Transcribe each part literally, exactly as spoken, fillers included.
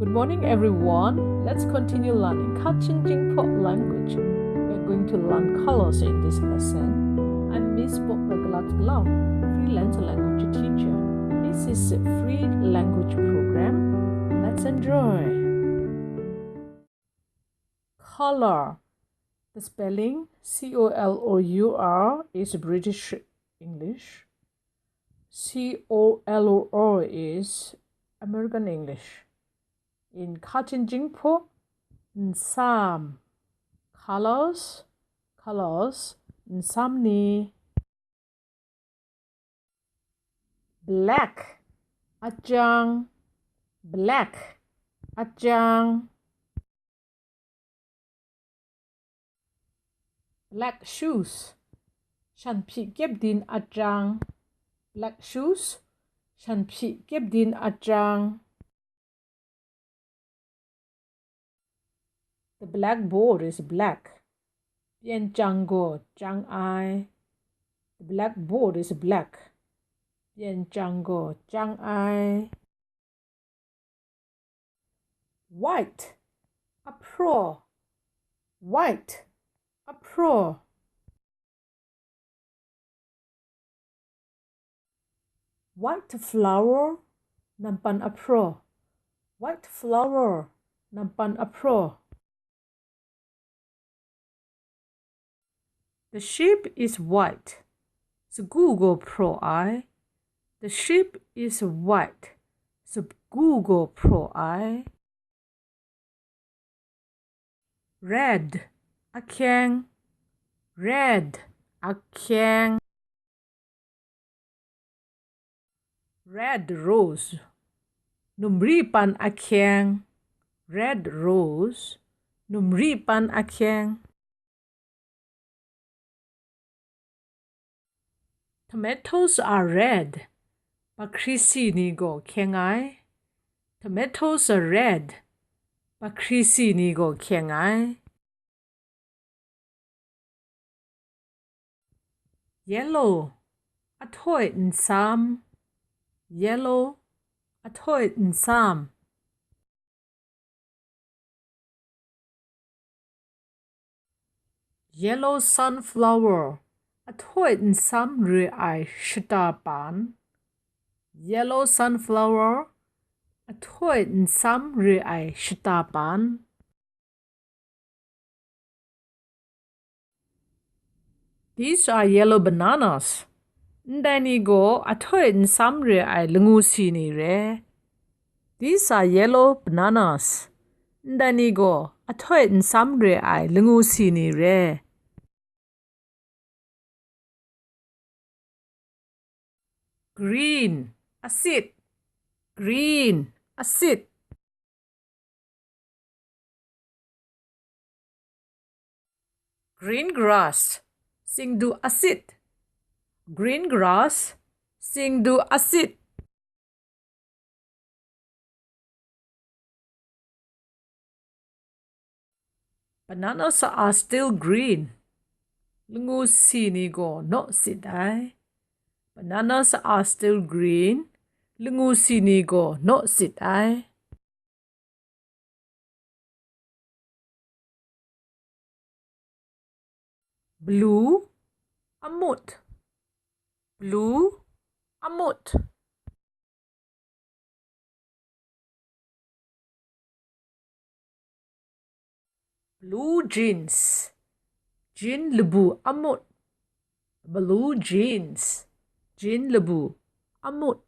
Good morning, everyone. Let's continue learning Kachin Jingpho language. We're going to learn colors in this lesson. I'm Miss Bok Ragalat Glau, freelance language teacher. This is a free language program. Let's enjoy. Color. The spelling C O L O U R is British English. C O L O R is American English. In Kachin Jingpho, nsam. Colors, colors, nsam ni. Black, ajang. Black, ajang. Black shoes, shanhpyi kyepdin ajang. Black shoes, shanhpyi kyepdin ajang. The blackboard is black. Pyen jang gaw jang ai. The blackboard is black. Pyen jang gaw jang ai. White, aphraw. White, aphraw. White flour, nampan aphraw. White flour, nampan aphraw. The sheep is white. Sagu gaw hpraw ai. The sheep is white. Sagu gaw hpraw ai. Red, ahkyeng. Red, ahkyeng. Red rose, numri pan ahkyeng. Red rose, numri pan ahkyeng. Tomatoes are red. Bahkrisi ni gaw hkyeng ai. Tomatoes are red. Bahkrisi ni gaw hkyeng ai. Yellow, ahtoi nsam. Yellow, ahtoi nsam. Yellow sunflower, ahtoi nsam re ai shata pan. Yellow sunflower, ahtoi nsam re ai shata pan. These are yellow bananas. Ndai ni gaw ahtoi nsam re ai langu si ni re. These are yellow bananas. Ndai ni gaw ahtoi nsam re ai langu si ni re. Green, asit. Green, asit. Green grass, singdu asit. Green grass, singdu asit. Bananas are still green. Langu si ni gaw naw sit ai. Bananas are still green. Langu si ni gaw naw sit ai. Blue, amut. Blue, amut. Blue jeans, jean labu amut. Blue jeans, jean labu amut.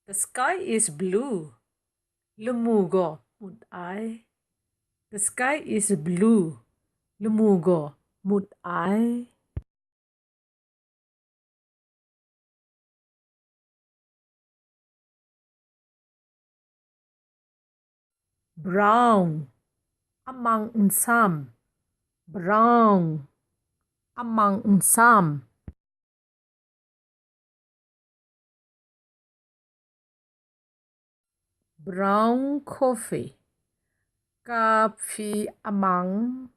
The sky is blue. Lamu gaw mut ai. The sky is blue. Lamu gaw mut ai. Brown, amang nsam. Brown, amang nsam. Brown coffee, kahpyi amang.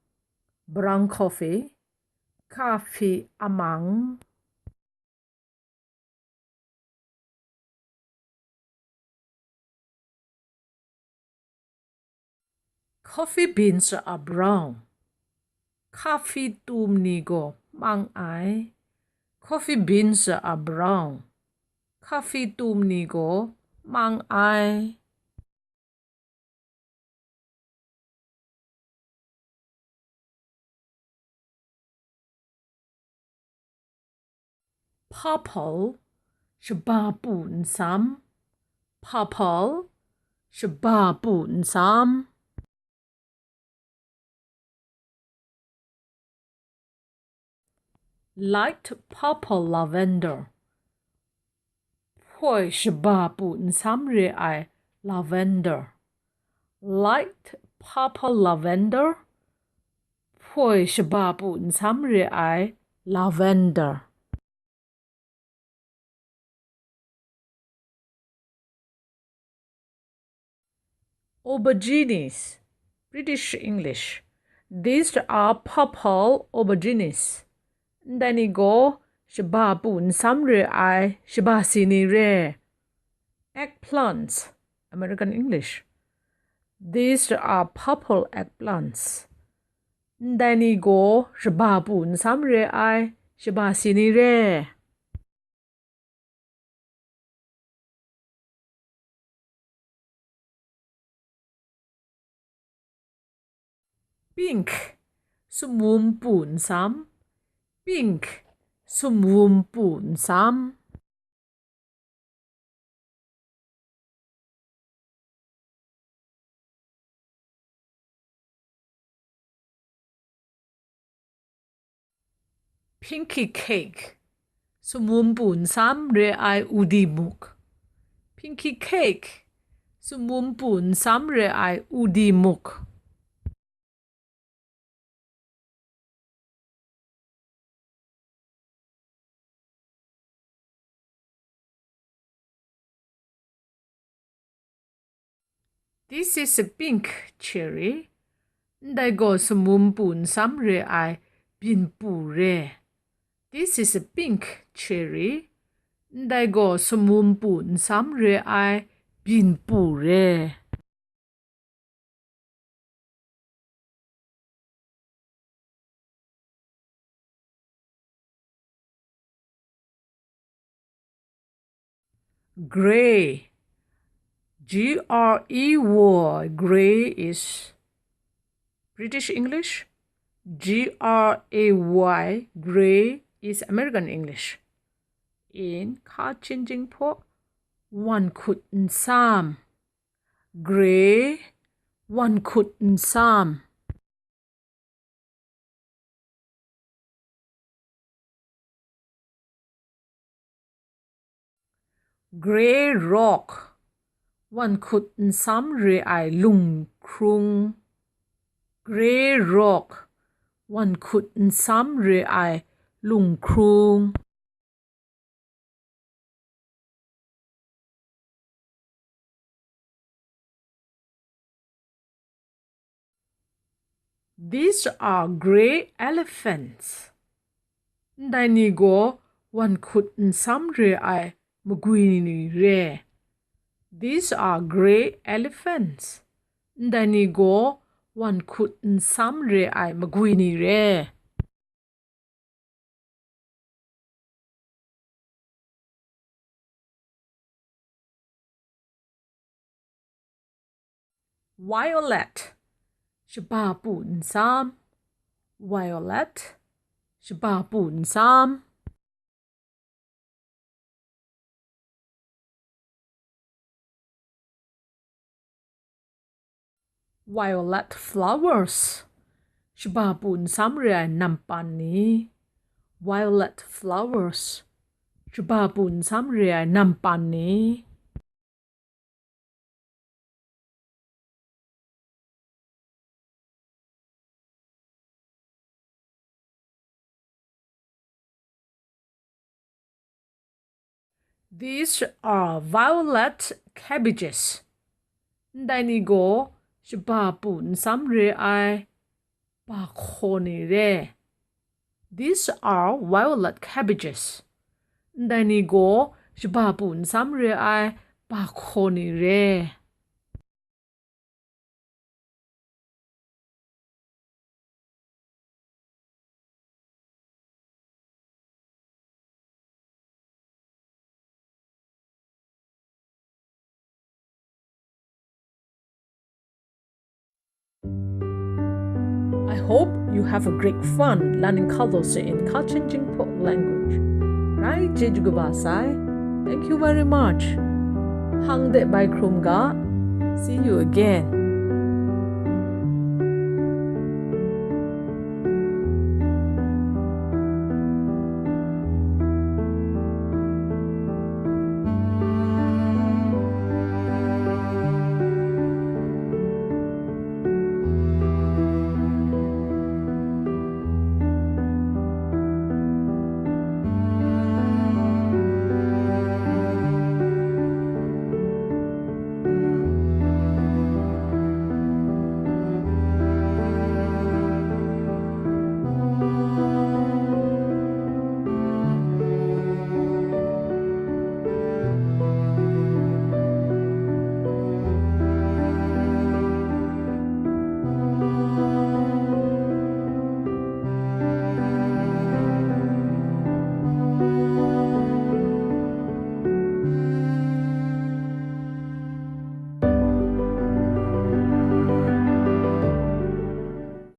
Brown coffee, kahpyi amang. Coffee beans are brown. Coffee tum ni gaw mang ai. Coffee beans are brown. Coffee tum ni gaw mang ai. Purple, shaba pu nsam. Purple, shaba pu nsam. Light purple lavender. Hpoi shaba pu nsam re ai lavender. Light purple lavender. Hpoi shaba pu nsam re ai lavender. Aubergines, British English. These are purple aubergines. Ndai ni gaw shaba pu nsam re ai shaba si ni re. Eggplants, American English. These are purple eggplants. Ndai ni gaw shaba pu nsam re ai shaba si ni re. Pink, sumwum pu nsam. Pink, sumwum pu nsam. Pinky cake, sumwum pu nsam re ai udi muk. Pinky cake, sumwum pu nsam re ai udi muk. This is a pink cherry. Ndai gaw sumwum pu nsam re ai byin pu re. This is a pink cherry. Ndai gaw sumwum pu nsam re ai byin pu re. Grey. G R E Y, grey is British English. G R A Y, grey is American English. In ka ching jing pho, wan hkut nsam. Grey, wan hkut nsam. Grey rock, wan hkut nsam re ai lung hkrung. Grey rock, wan hkut nsam re ai lung hkrung. These are grey elephants. Ndai ni gaw wan hkut nsam re ai magwi ni re. These are grey elephants. Ndai ni gaw wan hkut nsam re ai magwi ni re. Violet. Shaba pu nsam. Violet. Shaba pu nsam. Violet flowers. Shaba pu nsam re ai nampan ni. Violet flowers. Shaba pu nsam re ai nampan ni. These are violet cabbages. Ndai ni gaw shaba pu nsam re ai ba hkaw ni re. These are violet cabbages. Ndai ni gaw shaba pu nsam re ai ba hkaw ni re. Hope you have a great fun learning culture in Kachin Jinghpaw language. Rai chyeju kaba sai. Thank you very much. Hpang de bai hkrum ga. See you again.